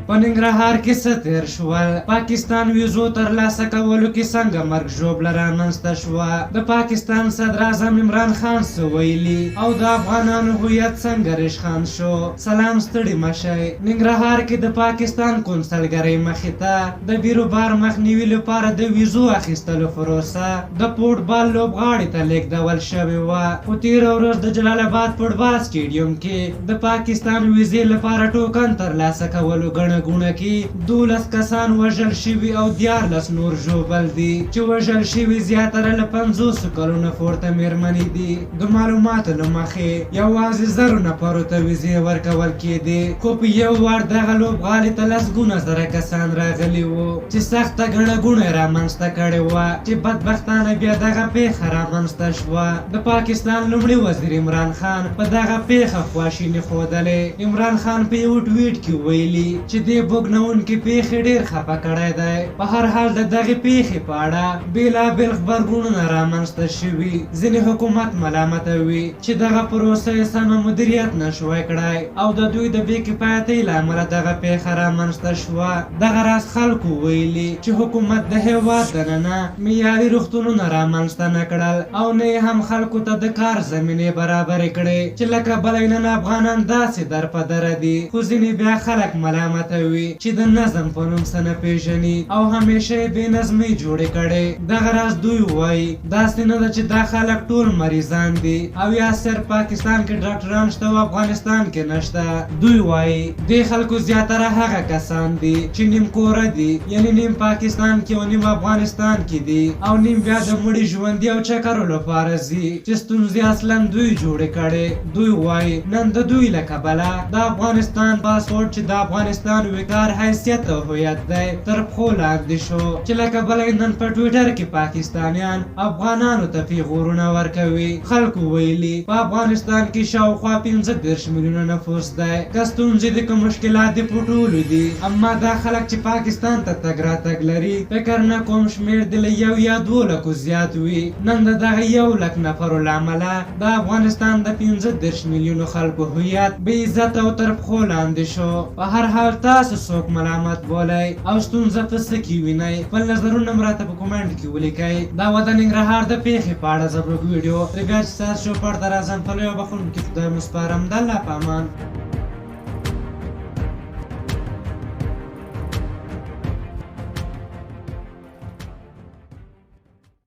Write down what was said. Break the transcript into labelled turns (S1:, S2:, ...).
S1: په ننګرهار کې څه تېر شول؟ پاکستان ویزو ترلاسه کولو کې څنګه مرګ ژوبله رامنځته شوه؟ د پاکستان صدراعظم عمران خان څه ویلي او د افغانانو هویت څنګه ریشخند شو؟ سلام ستړي مه شئ. ننګرهار کې د پاکستان کونسلګرۍ مخې ته د بیروبار مخنیوي لپاره د ویزو اخیستلو پروسه د فوټبال لوبغاړي ته لېږدول شوې وه، خو تېره ورځ د جلال اباد فوټبال سټېډیوم کې د پاکستان ویزې لپاره ټوکن ترلاسه کولو ګڼه ګوڼه کې 12 کسان وژل شوي او 13 نور ژوبل دي، چې وژل شوي زیاتره له 50 کلونو پورته مېرمنې دي. د معلوماتو له مخې یوازې زرو نفرو ته ویزې ورکول کېدې، خو په یو وار دغه لوبغالي ته لسګونه زره کسان راغلي وو، چې سخته ګڼه ګوڼه یې رامنځته کړې وه، چې بدبختانه بیا دغه پېښه رامنځته شوه. د پاکستان لومړي وزیر عمران خان په دغه پېښه خواشیني ښودلې. عمران خان په یوه ټویټ کې ویلي، چې دې بوږنوونکې پېښې ډېر خپه کړی دی. په هر حال د دغې پېښې په اړه بېلابېل غبرګونونه رامنځته شوي. ځینې حکومت ملامتوي، چې دغه پروسه یې سمه مدیریت نه شوای کړای او د دوی د بې کفایتۍ له امله دغه پېښه رامنځته شوه. دغه راز خلکو ویلي، چې حکومت د هېواد دننه معیاري روغتونونه رامنځته نه کړل او نه یې هم خلکو ته د کار زمینې برابرې کړې، چې له کبله یې نن افغانان داسې در په دره دي، خو ځینې بیا خلک ملامتوي، چې د نظم په نوم څه نه پېژني او همېشه یې بې نظمۍ جوړې کړې. دغه راز دوی وايي، داسې نه ده چې دا خلک ټول مریضان دي او یا صرف پاکستان کې ډاکټران شته او افغانستان کې نشته. دوی وايي، دې خلکو زیاتره هغه کسان دي چې نیم کوره دي، یعنې نیم پاکستان کې او نیم افغانستان کې دي او نیم بیا د مړي ژوندي او چکرو لپاره ځي، چې ستونزې اصلا دوی جوړې کړې. دوی وايي، نن د دوی له کبله د افغانستان پاسپورټ چې د افغانستان وقار، حیثیت او هویت دی، تر پښو لاندې شو، چې له کبله یې نن په ټویټر کې پاکستانیان افغانانو ته پیغورونه ورکوي. خلکو ویلي، په افغانستان کې شاوخوا 35 میلیونه نفوس دی، که ستونزې دي که مشکلات دي په ټولو دي، اما دا خلک چې پاکستان ته تګ راتګ لري، فکر نه کوم شمېر دې له یو یا دوو لکو زیات وي. نن د دغه یو لک نفرو له امله د افغانستان د 35 میلیونو خلکو هویت بې عزته او تر پښو لاندې شو. په هر حال تاسو څوک ملامت بولئ او ستونزه په څه کې وینئ؟ خپل نظرونه هم راته په کومنټ کې ولیکئ. دا وه د ننګرهار د پېښې په اړه زموږ ویډیو. تر بیا چې ستاسو چوپړ ته راځم، په لوی او بخښونکي خدای مو سپارم. د الله په امان.